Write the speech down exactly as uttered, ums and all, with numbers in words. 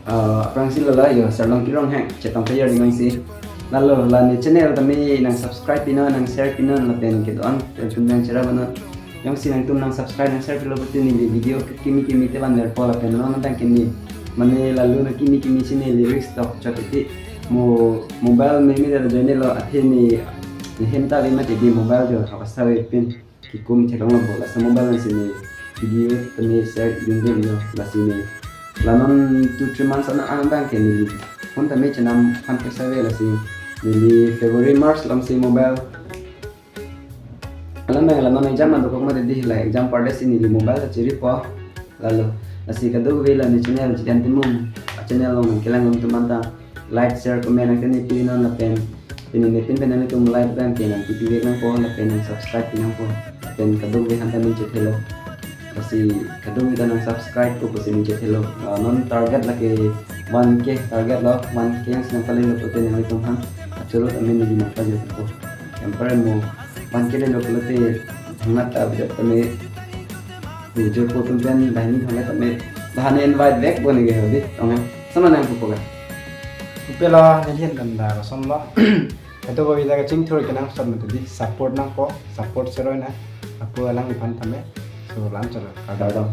Ah, aphrangsi lala yo Sarlong Kirong hang chetong kayar ning si. Lalo la ne channel tame nang subscribe pinon, nang share pinon lapen kedo-an tum nang chera banon. Jongsi nangtum nang subscribe nang share pilo pulote neli video kimi kimi te van verpo lapen non tang kimi mane lalu na kimi kimi si ne lyrics tok chot iti mo mobile me me da join lo athe ne ne hem ta le mati di mobile jo hapasa ve pin kikum theklong lo bo lasi mobile si ne video tame share dun dun lo lasi ne la non two three months ana ang tang kimi phone tame chenam phan pesa ve lasi neli February March along si mobile alam bang la non exam adokok mati di la exam pardes si neli mobile chiri po lalo lasi kadokave la ne channel Jiten Timung a channel along nang kelang atum anta like share comment nang kene pinon lapen pini ne pin pen nang tum like bang ke nang pipi vek nangpo lapen nang subscribe pi nangpo lapen kadokave han ta min chethelo lasi kadokave ta nang subscribe ko pusi min chethelo. Ah, non target lake one K target lo one K yang sinang paling lo pulote nang tum han acholo tame neli nang pajirpo. Yang pare mo one K le lo pulote hangat ta bijak tame ujur po tum pen dahini thang tame dahani invite back bo ne ge hodi ong sama nang pupo ka. Upela nelian dan da rason lo. Itu bawi daga ching thur kenang sot mati di support nangpo, support seroi na apu alangliphan tame. So lam chalo. Kardom.